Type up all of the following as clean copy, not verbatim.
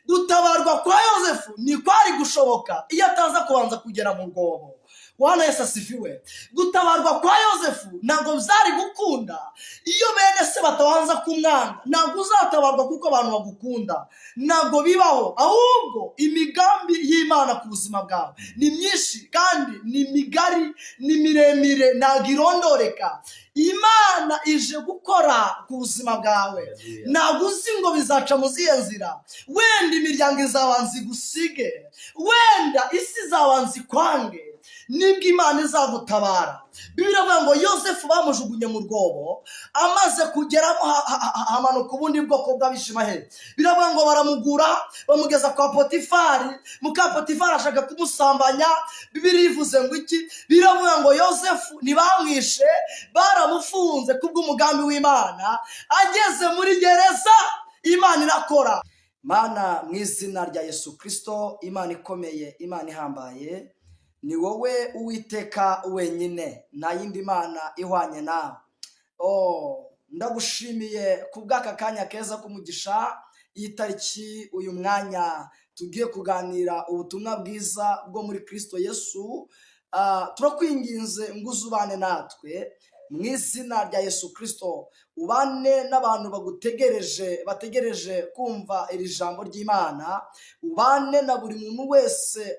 Gutabarwa kwa Yosefu ntikwari gushoboka iyo ataza kubanza kugera mu rwobo. Bwana Yesu asifiwe. Gutabarwa kwa Yosefu ntabwo byari gukunda iyo bene se batabanza kumwanga. Ntabwo uzatabarwa kuko abantu bagukunda, ntabwo bibaho. Ahubwo imigambi y'Imana ku buzima bwawe ni myinshi kandi ni migari, ni miremire, ntabwo irondoreka. Imana ije gukora ku buzima bwawe. Ntabwo uzi ngo bizaca mu zihe nzira. Wenda imiryango izabanza igusige, wenda isi izabanza ikwange, nibwo Imana izagutabara. Bibiliya iravuga ngo Yosefu bamujugunye mu rwobo, amaze kugeramo hamanuka ubundi bwoko bw'Abishimaheli. Biravuga ngo baramugura, bamugeza kwa Potifari. Muka Potifari ashaka kumusambanya. Bibiliya ivuze ngo iki? Biravuga ngo Yosefu ntibamwishe, baramufunze kubw'umugambi w'Imana. Ageze muri gereza, Imana irakora. Mana, mu izina rya Yesu Kirisito, Imana ikomeye, Imana ihambaye, ni wowe Uwiteka wenyine, nta yindi Mana ihwanye nawe. Oh, ndagushimiye ku bw'aka kanya keza k'umugisha, iyi tariki, uyu mwanya tugiye kuganira ubutumwa bwiza bwo muri Kirisito Yesu. Turakwinginze ngo uze ubane natwe mu izina rya Yesu Kirisito, ubane n'abantu bagutegereje, bategereje kumva iri jambo ry'Imana, ubane na buri muntu wese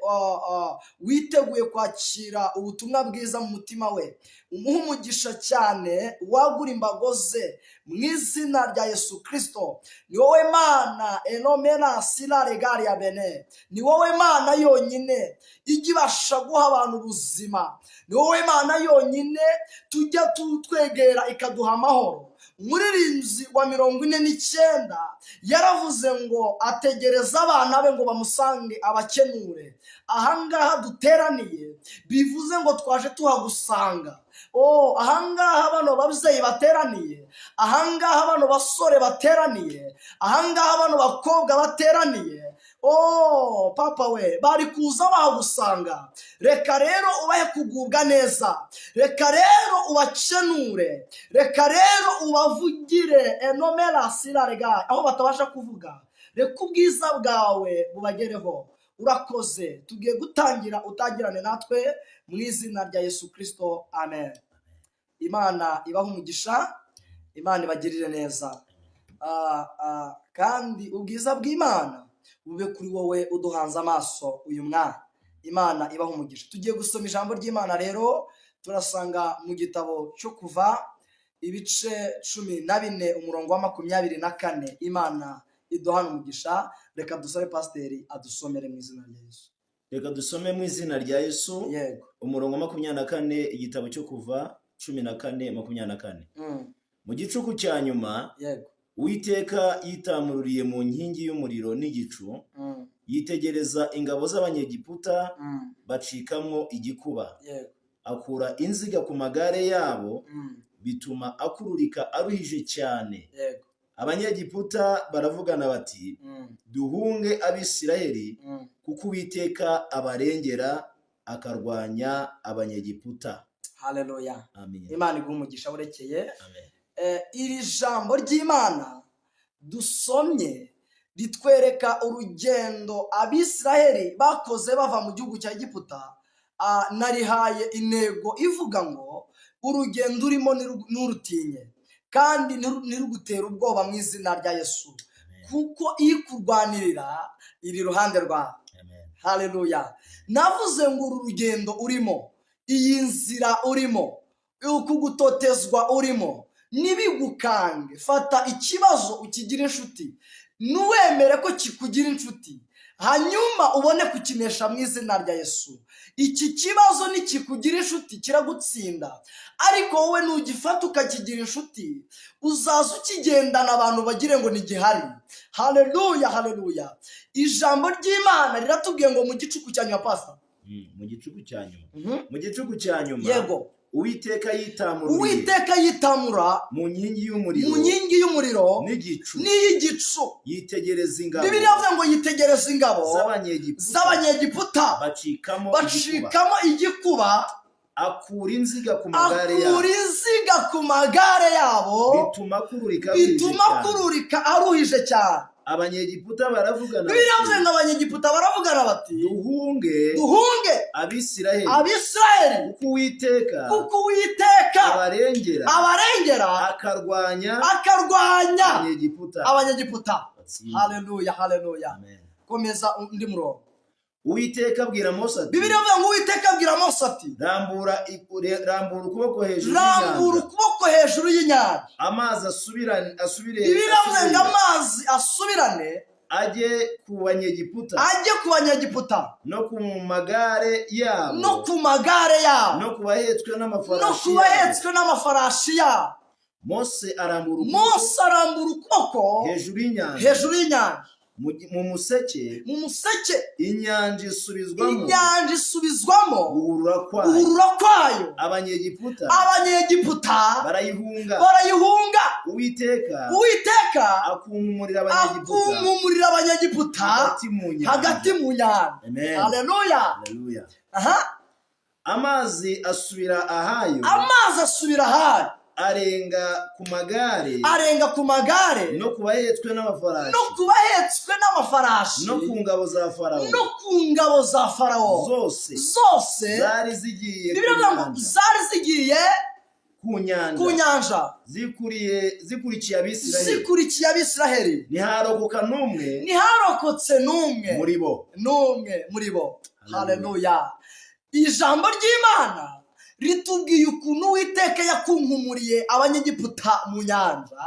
witeguye kwakira ubutumwa bwiza mu mutima we. Umuhe umugisha cyane, wagura imbago ze mu izina rya Yesu Kirisito. Ni wowe Mana enomera sila regaria bene, ni wowe Mana yonyine ijya ibasha guha abantu ubuzima, ni wowe Mana yonyine tujya twegera ikaduha amahoro. Umuririmbyi wa 49 yaravuze ngo ategereza abana be ngo bamusange abakenure. Ahangaha duteraniye, bivuze ngo twaje tuhagusanga. Oh, ahangaha bano babyeyi bateraniye, ahangaha bano basore bateraniye, ahangaha bano bakobwa bateraniye, oh papa we, bari kuza bahagusanga. Reka rero ubahe kugubwa neza, reka rero ubakenure, reka rero ubavugire enomera sirarega aho batabasha kuvuga. Reka ubwiza bwawe bubagereho. Urakoze, tugiye gutangira, utangirane natwe mu izina rya Yesu Kirisito, amen. Imana ibahe umugisha, Imana ibagirire neza. Kandi ubwiza bw'Imana bube kuri wowe uduhanze amaso uyu mwanya. Imana ibahe umugisha. Tugiye gusoma ijambo ry'Imana rero, turasanga mu gitabo cyo Kuva, ibice 14, umurongo wa 24. Imana iduhana umugisha. Reka dusabe pasiteri adusomere mu izina rya Yesu. Reka dusome mu izina rya Yesu. Yego. Umurongo wa 24, igitabo cyo Kuva 14 24. Mu gicuku cya nyuma, Uwiteka yitamururiye mu nkingi y'umuriro n'igicu, yitegereza ingabo z'Abanyegiputa, bacikamwo igikuba. Akura inziga ku magare yabo, bituma akururika aruhije cyane. Abanyegiputa baravugana bati: "Duhunge Abisirayeli, kuko Uwiteka abarengera akarwanya Abanyegiputa." Haleluya. Amen. Imana iguha umugisha burekeye. Amen. Iri jambo ry'Imana dusomye ritwereka urugendo Abisiraheli bakoze bava mu gihugu cya Egiputa. Narihaye intego ivuga ngo urugendo urimo nturutinye kandi ntirugutere ubwoba mu izina rya Yesu, kuko ikurwanirira iri iruhande rwawe. Amen. Haleluya. Navuze ngo uru rugendo urimo, iyi nzira urimo, uku gutotezwa urimo, ntibigukange. Fata ikibazo ukigire inshuti, ntiwemere ko kikugira inshuti, hanyuma ubone kukinesha mu izina rya Yesu. Iki kibazo nikikugira inshuti kiragutsinda, ariko wowe nugifata ukakigira inshuti, uzaza ukigendana, abantu bagire ngo ntigihari. Haleluya, haleluya. Ijambo ry'Imana riratubwiye ngo mu gicuku cya nyuma, pasita. Mu gicuku cya nyuma, mu gicuku cya nyuma, Uwiteka yitamururiye Uwiteka yitamura mu nkingi y'umuriro mu nkingi y'umuriro n'igicu, n'iy'igicu, yitegereza ingabo Bibiliya yavuze ngo yitegereza ingabo z'Abanyegiputa, z'Abanyegiputa, bacikamo igikuba. Bacikamo igikuba. Akura inziga ku magare yabo, Akura inziga ku magare yabo, bituma akururika aruhije bituma cyane. akururika aruhije cyane. Abanyegiputa baravugana Bibiliya bati, yavuze ngo Abanyegiputa baravugana bati, "Duhunge "Duhunge Abisiraheli, Abisirayeli, kuko Uwiteka kuko Uwiteka abarengera, abarengera, akarwanya akarwanya Abanyegiputa." Abanyegiputa. Batsinda. Haleluya, haleluya. Amen. Komeza undi murongo. Uwiteka abwira Mose ati, Bibiliya ivuga ngo Uwiteka abwira Mose ati, "Rambura ukuboko hejuru "Rambura y'inyanja, ukuboko hejuru y'inyanja, amazi asubirane, asubire, Bibiliya ivuga ngo asubire, amazi asubirane, ajye ku Banyegiputa, ajye ku Banyegiputa, no ku magare yabo, no ku magare yabo, no ku bahetswe no n'amafarashi ku yabo." bahetswe n'amafarashi yabo. Mose arambura ukuboko Mose arambura ukuboko hejuru y'inyanja, hejuru y'inyanja, mu museke, mu museke, inyanja isubizwamo inyanja isubizwamo guhurura kwayo, guhurura kwayo, Abanyegiputa Abanyegiputa barayihunga. barayihunga. Uwiteka Uwiteka akunkumurira Abanyegiputa akunkumurira Abanyegiputa hagati mu nyanja. hagati mu nyanja. Amen. Haleluya. Haleluya. Aha. Amazi asubira ahayo, Amazi asubira ahayo, arenga ku magare, arenga ku magare, no ku bahetswe n'amafarashi, no ku bahetswe n'amafarashi, no ku ngabo za Farawo no ku ngabo za Farawo zose zose zari zigiye ku Bibiliya ivuga ngo nyanja, zari zigiye ku nyanja, ku nyanja, zikurikiye Abisirayeli, zikurikiye Abisiraheli, ntiharokoka n'umwe ntiharokotse n'umwe muri bo. n'umwe muri bo. Haleluya. Ijambo ry'Imana ritubwiye ukuntu Uwiteka yakunkumuriye Abanyegiputa mu nyanja.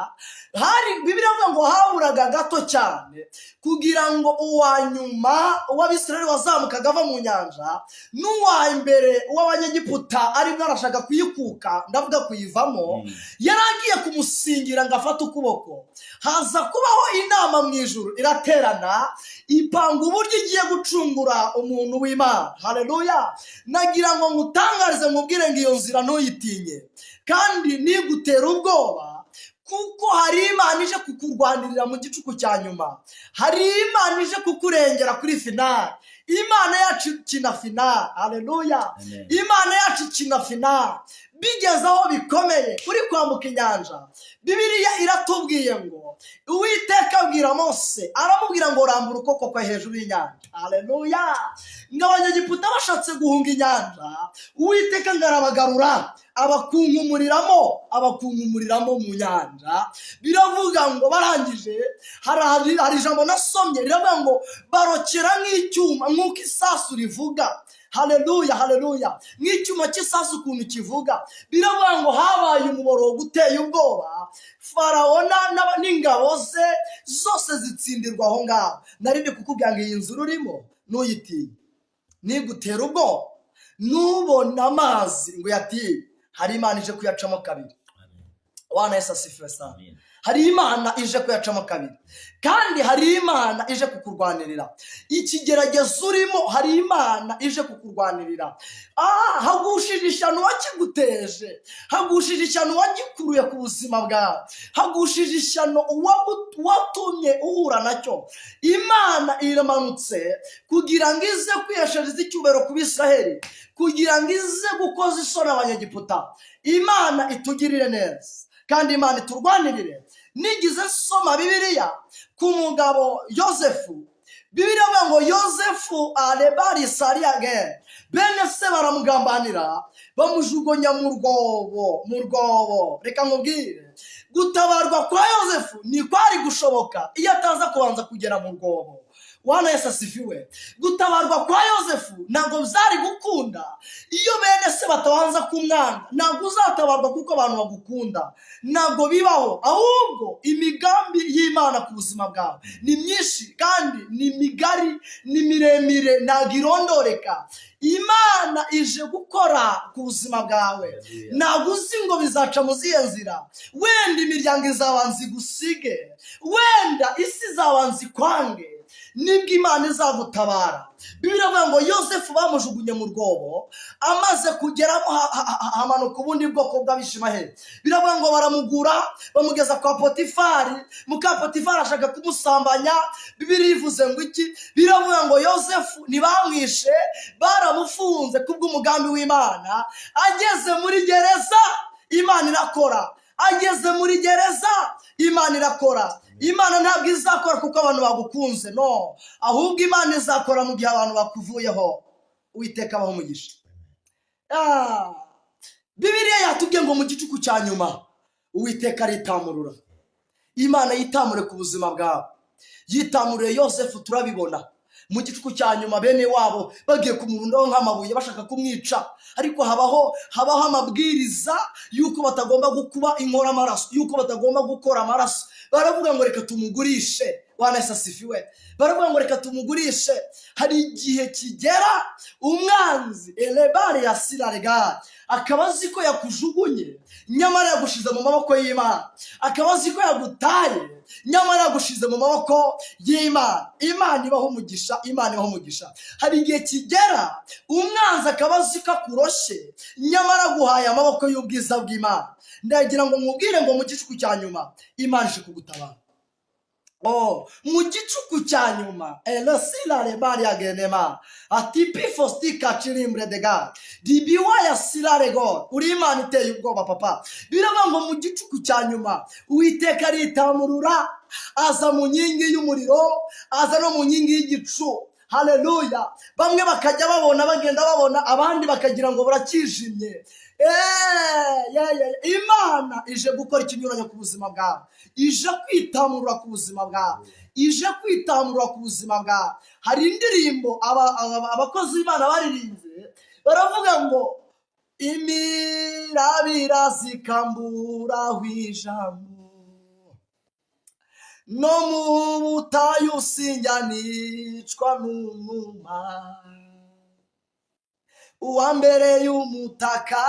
Hari Bibiliya ivuga ngo haburaga gato cyane kugira ngo uwa nyuma w'Abisirayeli wazamukaga ava mu nyanja n'uwa mbere w'Abanyegiputa arimo arashaka kuyikuka, ndavuga kuyivamo, yari agiye kumusingira ngo afate ukuboko, haza kubaho inama mu ijuru, iraterana, ipanga uburyo igiye gucungura umuntu w'Imana. Haleluya. Nagira ngo ngutangarize, nkubwire ngo iyo nzira ntuyitinye kandi nigutere ubwoba, kuko hari Imana ije kukurwanirira mu gicuku cya nyuma, hari Imana ije kukurengera kuri finale. Imana yacu ikina finale. Haleluya. Amen. Imana yacu ikina finale. Bigeze aho bikomeye, uri kwambuka inyanja, Bibiliya iratubwiye ngo Uwiteka abwira Mose, aramubwira ngo rambura ukuboko kwawe hejuru y'inyanja. Haleluya. Ngo Abanyegiputa bashatse guhunga inyanja, Uwiteka ngo arabagarura, abakunkumuriramo mu nyanja. Biravuga ngo barangije, hari ijambo nasomye riravuga ngo barokera nk'icyuma, nk'uko isasu rivuga. Haleluya, haleluya. Nk'icyuma cy'isasu ukuntu kivuga. Biravuga ngo habaye umuborogo uteye ubwoba, Farawo n'ingabo ze zose zitsindirwa aho ngaho. Nari ndi kukubwira ngo iyi nzu urimo ntuyitinye, nigutera ubwoba, nubona amazi ngo uyatinye, hari Imana ije kuyacamo kabiri. Bwana Yesu asifiwe sana. Amen. Hari Imana ije kuyacamo kabiri, kandi hari Imana ije kukurwanirira. Ikigeragezo urimo, hari Imana ije kukurwanirira. Hagushije ishyano uwakiguteje, hagushije ishyano uwagikuruye ku buzima bwawe, hagushije ishyano uwatumye uhura nacyo. Imana iramanutse kugira ngo ize kwiheshereza icyubahiro ku Bisiraheli, kugira ngo ize gukoza isoni Abanyegiputa. Imana itugirire neza kandi Imana iturwanirire. Nigize nsoma Bibiliya ku mugabo Yosefu, Bibiliya ivuga ngo Yosefu arebari sariyage, bene se baramugambanira, bamujugunya mu rwobo, mu rwobo. Reka nkubwire, gutabarwa kwa Yosefu ntikwari gushoboka iyo ataza kubanza kugera mu rwobo. Bwana Yesu asifiwe. Gutabarwa kwa Yosefu ntabwo byari gukunda iyo bene se batabanza kumwanga. Ntabwo uzatabarwa kuko abantu bagukunda, ntabwo bibaho. Ahubwo imigambi y'Imana ku buzima bwawe ni myinshi kandi ni migari, ni miremire, ntabwo irondoreka. Imana ije gukora ku buzima bwawe. Ntabwo uzi ngo bizaca mu zihe nzira. Wenda imiryango izabanza igusige, wenda isi izabanza ikwange, nibwo Imana izagutabara. Bibiliya ivuga ngo Yosefu bamujugunye mu rwobo, amaze kugeramo hamanuka ubundi bwoko bw'Abishimaheli. Biravuga ngo baramugura, bamugeza kwa Potifari. Muka Potifari ashaka kumusambanya. Bibiliya ivuze ngo iki? Biravuga ngo Yosefu ntibamwishe, baramufunze kubw'umugambi w'Imana. Ageze muri gereza, Imana irakora. Ageze muri gereza, Imana irakora. Imana ntabwo izakora kuko abantu bagukunze, no, ahubwo Imana izakora mu gihe abantu bakuvuyeho. Uwiteka abaho umugisha. Ah, Bibiliya yatubwiye ngo mu gicuku cya nyuma Uwiteka aritamurura. Imana yitamure ku buzima bwawe. Yitamuriye Yosefu, turabibona. Mu gicuku cya nyuma bene wabo bagiye kumurundaho nk'amabuye, bashaka kumwica, ariko habaho amabwiriza y'uko batagomba gukuba inkoramaraso, y'uko batagomba gukora amaraso. Baravuga ngo: "Reka tumugurishe." Bwana asifiwe. Baravuga ngo: "Reka tumugurishe." Hari igihe kigera umwanzi erebari ya sirarega akaba azi ko yakujugunye, nyamara yagushize mu maboko y'Imana, akaba azi ko yagutaye, nyamara yagushize mu maboko y'Imana. Imana ibaho umugisha, Imana ibaho umugisha. Hari igihe kigera umwanzi akaba azi ko akuroshye, nyamara aguhaye amaboko y'ubwiza bw'Imana. Ndagira ngo mubwire ngo mu gicuku cya nyuma Imana ije kugutabara. Oh, mu gicuku cya nyuma elosila bari genema atipifostika chirimbre dega dibiwa ya silarego. Uri Imana iteye ubwoba, papa. Biravuga ngo mu gicuku cya nyuma Uwiteka aritamurura, aza mu nkingi y'umuriro, aza no mu nkingi y'igicu. Haleluya! Bamwe bakajya babona, bagenda babona, abandi bakagira ngo burakijimye. Yeah. Imana ije gukora ikinyuranyo ku buzima bwawe, ije kwitamurura ku buzima bwawe, ije kwitamurura ku buzima bwawe. Hari indirimbo abakozi b'Imana baririmbye, baravuga ngo: "Imirabira zikamburaho ijambo, no mu butayu sinjyanicwa n'umwuma, uwa mbere y'umutaka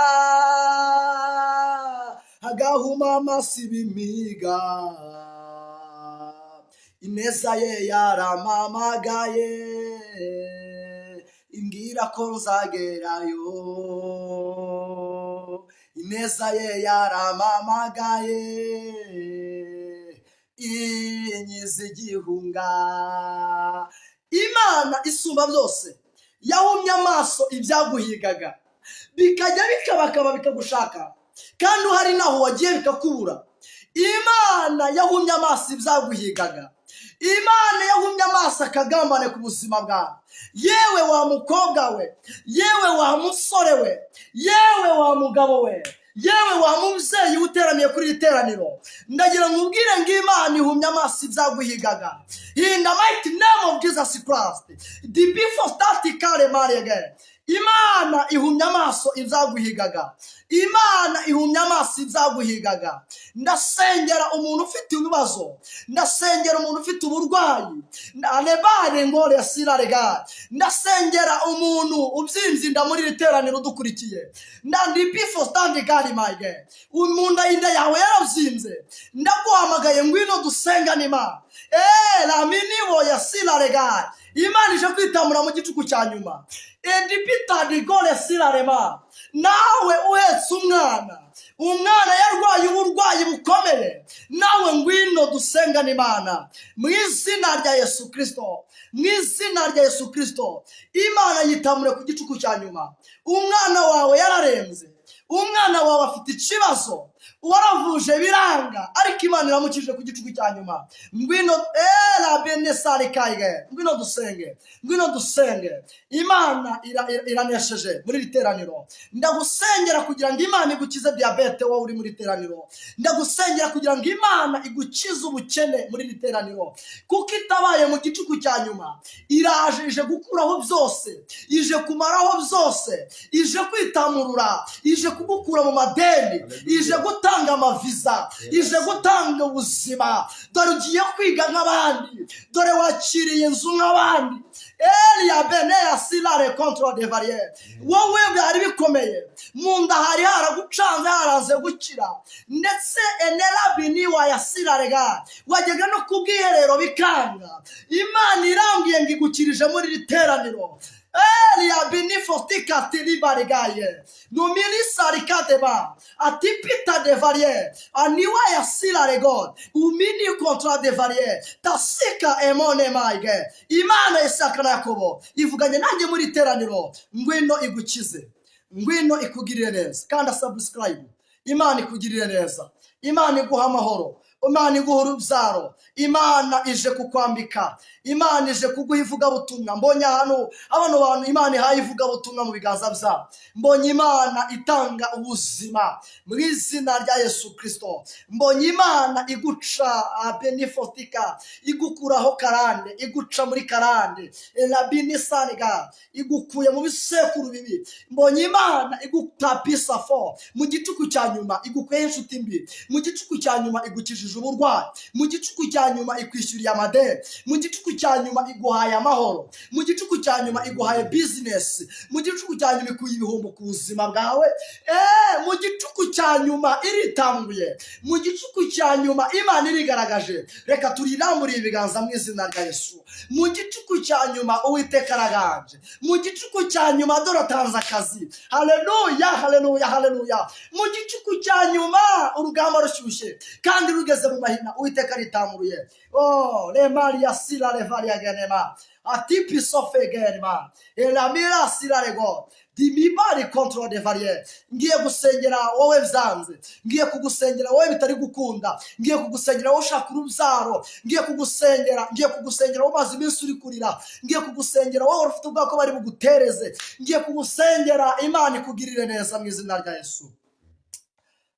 agahuma amaso ibimiga, ineza ye yaramamagaye, imbwira ko nzagerayo, ineza ye yaramamagaye, inyiza igihunga." Imana isumba byose yahumye amaso ibyaguhigaga, bikajya bikabakaba bikagushaka, kandi uhari naho wagiye bikakubura. Imana yahumye amaso ibyaguhigaga. Imana yahumye amaso akagambane ku buzima bwawe. Yewe wa mukobwa we, yewe wa musore we, yewe wa mugabo we, yewe wa mubyeyi uteraniye kuri iri teraniro, ndagira ngo ubwire ngo Imana ihumye amaso ibyaguhigaga. In the mighty name of Jesus Christ, the before start kare marege, Imana ihumye amaso ibyaguhigaga. Imana ihumye amaso ibyaguhigaga. Ndasengera umuntu ufite ibibazo, ndasengera umuntu ufite uburwayi, arebare ngo sirarega. Ndasengera umuntu ubyimbye inda muri iri teraniro udukurikiye. Ndandi before stand gari mayige, mu nda, inda yawe yarabyimbye, ndaguhamagaye, ngwino dusengane Imana. Eee raminibo ya sirarega. Imana ije kwitamura mu gicuku cya nyuma. Edipita digore sirarema. Nawe uhetse umwana, umwana yarwaye uburwayi bukomeye, nawe ngwino dusengane Imana mu izina rya Yesu Kirisito, mu izina rya Yesu Kirisito. Imana yitamure ku gicuku cya nyuma. Umwana wawe yararembye, umwana wawe afite ikibazo, waravuje biranga, ariko Imana iramukije ku gicuku cya nyuma. Ngwino era bene kayige, ngwino dusenge, ngwino dusenge. Imana iranesheje muri iri teraniro. Ndagusengera kugira ngo Imana igukize diyabete, wowe uri muri teraniro. Ndagusengera kugira ngo Imana igukize ubukene muri iri teraniro, kuko itabaye mu gicuku cya nyuma. Iraje, ije gukuraho byose, ije kumaraho byose, ije kwitamurura, ije kugukura mu madeni, ije gutanga amaviza, ije gutanga ubuzima. Dore ugiye kwiga nk'abandi, dore wakiriye inzu nk'abandi. Eliya bene ya silare contre de variere. Wowe byari bikomeye, mu nda hari haragucanze, haraze gukira, ndetse enerabini wayasirarega, wajyaga no ku bwiherero bikanga. Imana irambwiye ngo igukirije muri iri teraniro. Elia binifotika tiribarigaiye numilisarikadeba atipita de varie aniwa ya silaregod umini kontra de varie tasika emone maige. Imana Isaka na Yakobo ivuganye nanjye muri iteraniro: ngwino igukize, ngwino ikugirire neza. Kandi subscribe. Imana ikugirire neza, Imana iguha amahoro. Imana iguha urubyaro. Imana ije kukwambika, Imana ije kuguha ivugabutumwa. Mbonye ahantu abano bantu Imana ihaye ivugabutumwa mu biganza byabo. Mbonye Imana itanga ubuzima mu izina rya Yesu Kirisito. Mbonye Imana iguca benifotika, igukuraho karande, iguca muri karande rabinisaniga, igukuye mu bisekuru bibi. Mbonye Imana igutapisa fo mu gicuku cya nyuma, igukuyeho inshuti mbi. Mu gicuku cya nyuma igukijije uburwayi. Mu gicuku cya nyuma ikwishyuriye amadeni. Mu gicuku cya nyuma iguhaye amahoro. Mu gicuku cya nyuma iguhaye bizinesi. Mu gicuku cya nyuma ikuye ibihombo ku buzima bwawe. Mu gicuku cya nyuma iritanguye. Mu gicuku cya nyuma Imana irigaragaje. Reka turiramburiye ibiganza mu izina rya Yesu. Mu gicuku cya nyuma Uwiteka araganje. Mu gicuku cya nyuma dore atanze akazi. Haleluya, haleluya, haleluya. Mu gicuku cya nyuma urugamba rushyushye kandi rugeze mu mahina, Uwiteka aritamuruye. Oh, lemaria sila levaria genema atipi sofe genema elamira sila rego dimibari control de varie. Ngiye gusengera wowe byanze, ngiye kugusengera wowe bitari gukunda, ngiye kugusengera wowe ushaka urubyaro, ngiye kugusengera, ngiye kugusengera wowe umaze iminsi uri kurira, ngiye kugusengera wowe ufite ubwoko bari bugutereze, ngiye kugusengera Imana ikugirire neza mu izina rya Yesu.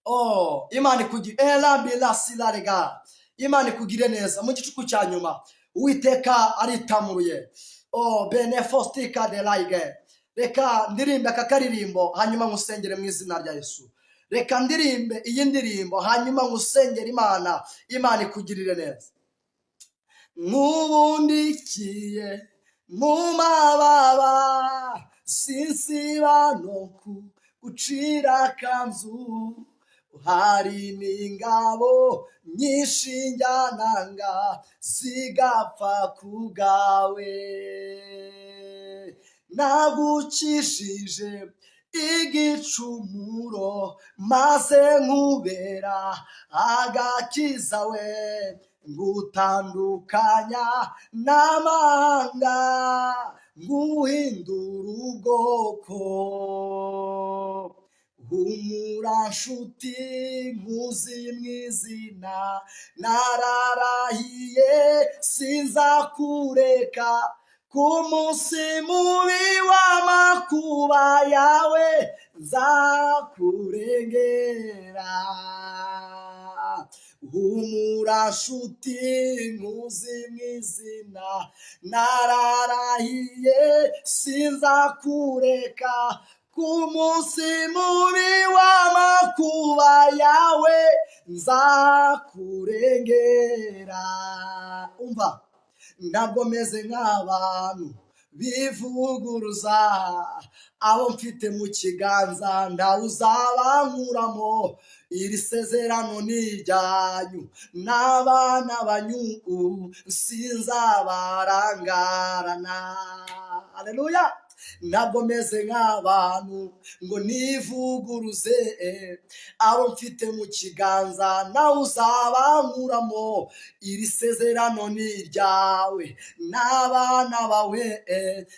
Oh, Imana ikugire elambila silarega, Imana ikugire neza mu gicuku cya nyuma. Uwiteka aritamuruye. Oh, benefostika de laige. Reka ndirimbe aka karirimbo hanyuma nkusengere mu izina rya Yesu. Reka ndirimbe iyi ndirimbo hanyuma nkusengere Imana, Imana ikugirire neza. Nk'ubundikiye mu mababa, sinsiba no kugucira akanzu. Hari n'ingabo nyinshi njyananga zigapfa ku bwawe. Nagukishije igicumuro maze nkubera agakiza, we ngutandukanya n'amahanga, nguhindura ubwoko. Humura nshuti, nkuzi mu izina, nararahiye sinzakureka. Ku munsi mubi w'amakuba yawe nzakurengera. Humura nshuti, nkuzi mu izina, nararahiye sinzakureka. Ku munsi mubi w'amakuba yawe nzakurengera. Umva, ntabwo meze nk'abantu bivuguruza. Abo mfite mu kiganza ntawe uzabankuramo. Iri sezerano ni iryanyu n'abana banyu, sinzabarangarana. Aleluya. Ntabwo meze nk'abantu ngo nivuguruze. Abo mfite mu kiganza nawe uzabankuramo. Iri sezerano ni iryawe n'abana bawe,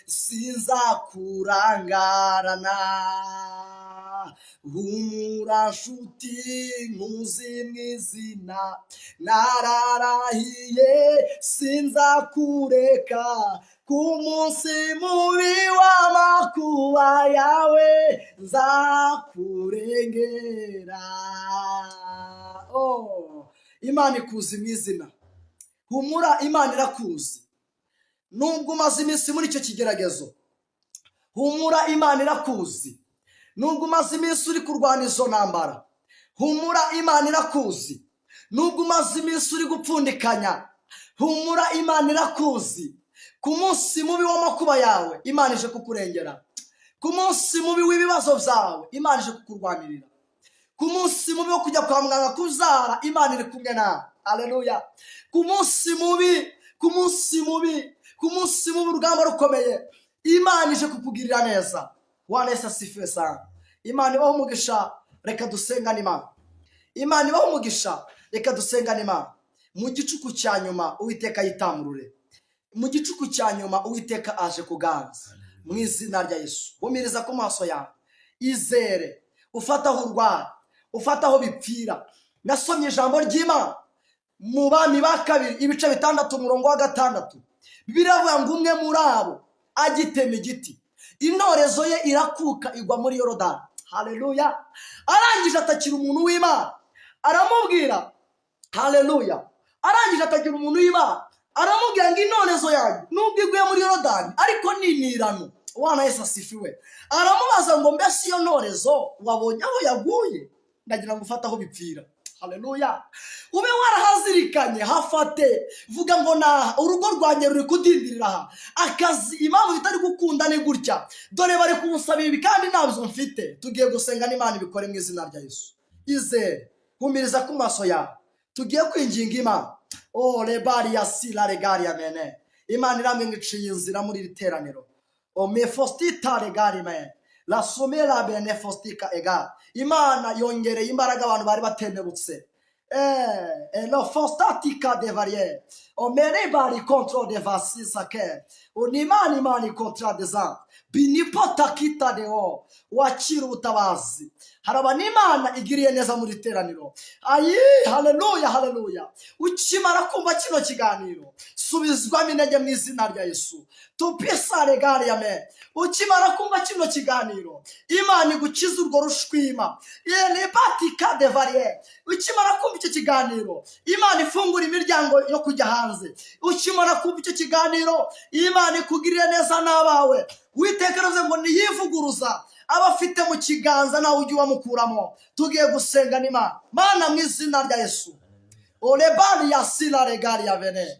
sinzakurangarana. Humura nshuti, nkuzi mu izina, nararahiye sinzakureka. Ku munsi mubi w'amakuba yawe nzakurengera. Oh, Imana ikuzi mu izina. Humura, Imana irakuzi nubwo umaze iminsi muri icyo kigeragezo. Humura, Imana irakuzi nubwo umaze iminsi uri kurwana izo ntambara. Humura, Imana irakuzi nubwo umaze iminsi uri gupfundikanya. Humura, Imana irakuzi. Ku munsi mubi w'amakuba yawe Imana ije kukurengera. Ku munsi mubi w'ibibazo byawe Imana ije kukurwanirira. Ku munsi mubi wo kujya kwa muganga kubyara, Imana iri kumwe nawe. Aleluya. Ku munsi mubi, ku munsi mubi, ku munsi mubi urugamba rukomeye, Imana ije kukugirira neza. Bwana Yesu asifiwe sana. Imana ibaho umugisha. Reka dusengane Imana. Imana ibaho umugisha. Reka dusengane Imana. Mu gicuku cya nyuma Uwiteka yitamurure. Mu gicuku cya nyuma Uwiteka aje kuganza mu izina rya Yesu. Humiriza ku maso yawe, izere, ufate aho urwara, ufate aho bipfira. Nasomye ijambo ry'Imana. Mu Bami ba Kabiri, ibice 6, umurongo wa 6, biravuga ngo umwe muri abo agitema igiti, intorezo ye irakuka igwa muri Yorodani. Haleluya! Arangije atakira umuntu w'Imana, aramubwira, haleluya, arangije atagira umuntu w'Imana, aramubwira ngo intorezo yanjye nubwo iguye muri Yorodani, ariko ni inirano. Bwana Yesu asifiwe. Aramubaza ngo mbese iyo ntorezo wabonye aho yaguye? Ndagira ngo ufate aho bipfira. Haleluya! Ube warahazirikanye, hafate, vuga ngo naha urugo rwanjye ruri kudindirira, aha akazi impamvu bitari gukunda ni gutya, dore bari kunsaba ibi kandi ntabyo mfite. Tugiye gusenga n'Imana ibikore mu izina rya Yesu. Izere, humiriza ku maso yawe, tugiye kwinginga Imana. O rebari ya sila regari ya mene, Imana irambwe ngo iciye inzira muri iri teraniro. O mefostita regari me la somera benefostika ega. Imana yongereye imbaraga abantu bari batendebutse. Lo fostatica de varie o merebari contro de vasisake unimani imani kontra deza binipota kita deo. Wakira ubutabazi. Hari abantu Imana igiriye neza muri teraniro. Ayi, haleluya, haleluya! Ukimara kumva kino kiganiro, subizwamo intege mu izina rya Yesu. Tupisa regari me. Ukimara kumva kino kiganiro, Imana igukiza urwo rushwima elebatika de varie. Ukimara kumva icyo kiganiro, Imana ifungura imiryango yo kujya hanze. Ukimara kumva icyo kiganiro, Imana ikugirire neza n'abawe. Witekereze ngo niyivuguruza, aba afite mu kiganza nawe ujye ubamukuramo. Tugiye gusenga n'Imana. Mana, mu izina rya Yesu, orebari ya sila regari ya vene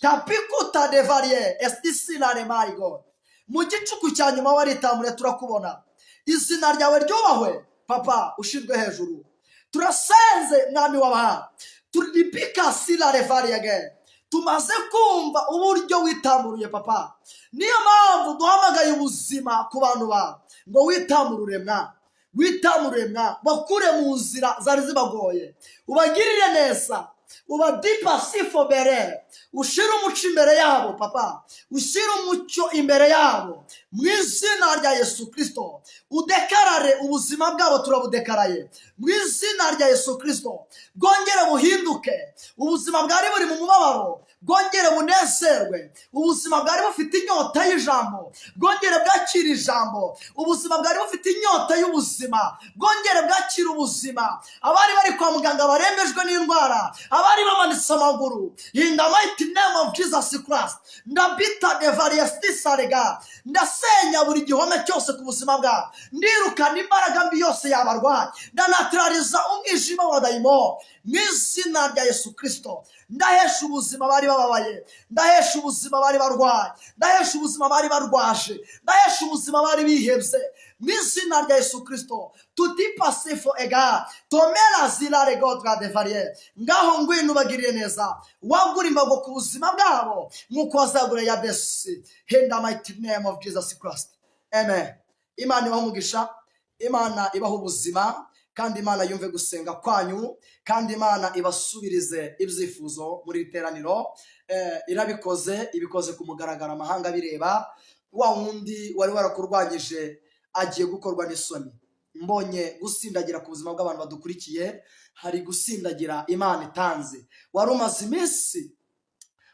tapikuta de varie estisila my God, mu gicuku cya nyuma waritamure, turakubona. Izina ryawe ryubahwe, Papa, ushyirwe hejuru. Turasenze, Mwami w'abahanga, turipika sila revari again. Tumaze kumva uburyo witamburuye, Papa, niyo mpamvu duhamagaye ubuzima ku bantu bawe ngo witamurure mwa, witamurure mwa, bakure mu nzira zari zibagoye, ubagirire neza, ubadipa sifo bere, ushyire umuco imbere yabo, Papa, ushyire umucyo imbere yabo mu izina rya Yesu Kirisito. Udekarare ubuzima bwabo, turabudekaraye mu izina rya Yesu Kirisito, bwongere buhinduke. Ubuzima bwari buri mu mubabaro bwongere bunezerwe. Ubuzima bwari bufite inyota y'ijambo bwongere bwakira ijambo. Ubuzima bwari bufite inyota y'ubuzima bwongere bwakira ubuzima. Abari bari kwa muganga barembejwe n'indwara, abari bamanitse amaguru, in the mighty name of Jesus Christ, ndabita devariestisarega, ndasenya buri gihome cyose ku buzima bwabo, ndirukana imbaraga mbi yose yabarwaye, ndanatirariza umwijima wa dayimo mu izina rya Yesu Kirisito. Ndahesha ubuzima bari bababaye, ndahesha ubuzima bari barwaye, ndahesha ubuzima bari barwaje, ndahesha ubuzima bari bihebye mu izina rya Yesu Kirisito. Tutipasefo ega tomera zirare godra de varie. Ngaho ngwino ubagirire neza, wagura imbago ku buzima bwabo nk'uko wazagura Yabesi, in the mighty name of Jesus Christ, amen. Imana ibaha umugisha, Imana ibaha ubuzima, kandi Imana yumve gusenga kwanyu, kandi Imana ibasubirize ibyifuzo muri iri teraniro. Irabikoze, ibikoze ku mugaragaro, amahanga bireba. Wa wundi wari warakurwanyije agiye gukorwa n'isoni. Mbonye gusindagira ku buzima bw'abantu badukurikiye. Hari gusindagira Imana itanze. Wari umaze iminsi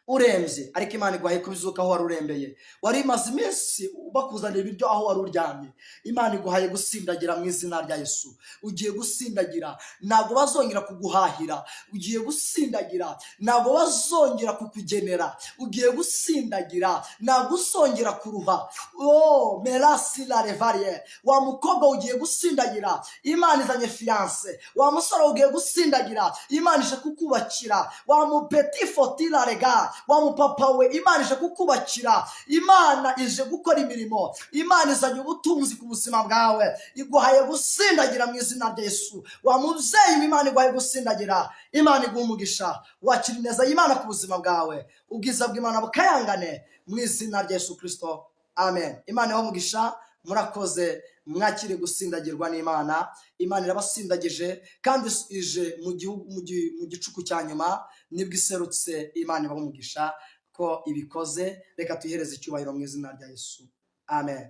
urembye, ariko Imana iguhaye kubizuka aho wari urembeye. Wari umaze iminsi bakuzanira ibiryo aho wari uryamye, Imana iguhaye gusindagira mu izina rya Yesu. Ugiye gusindagira, ntabwo bazongera kuguhahira. Ugiye gusindagira, ntabwo bazongera kukugenera. Ugiye gusindagira, ntabwo uzongera kuruha. Oh, merasi la revarie. Wa mukobwa, ugiye gusindagira, Imana izanye fiancé. Wa musore, ugiye gusindagira, Imana ije kukubakira. Wa mupeti fotila rega, wa mupapa we, Imana ije kukubakira. Imana ije gukora imirimo, Imana izanye ubutunzi ku buzima bwawe, iguhaye gusindagira mu izina rya Yesu. Wa mubyeyi we, Imana iguhaye gusindagira. Imana iguha umugisha, wakira ineza y'Imana ku buzima bwawe, ubwiza bw'Imana bukayangane mu izina rya Yesu Kirisito, amen. Imana ibahe umugisha, murakoze. Mwakire gusindagirwa n'Imana. Imana irabasindagije kandi ije mu gihugu mu gicuku cya nyuma nibwo iserutse. Imana ibaha umugisha ko ibikoze. Reka tuyihereze icyubahiro mu izina rya Yesu, amen.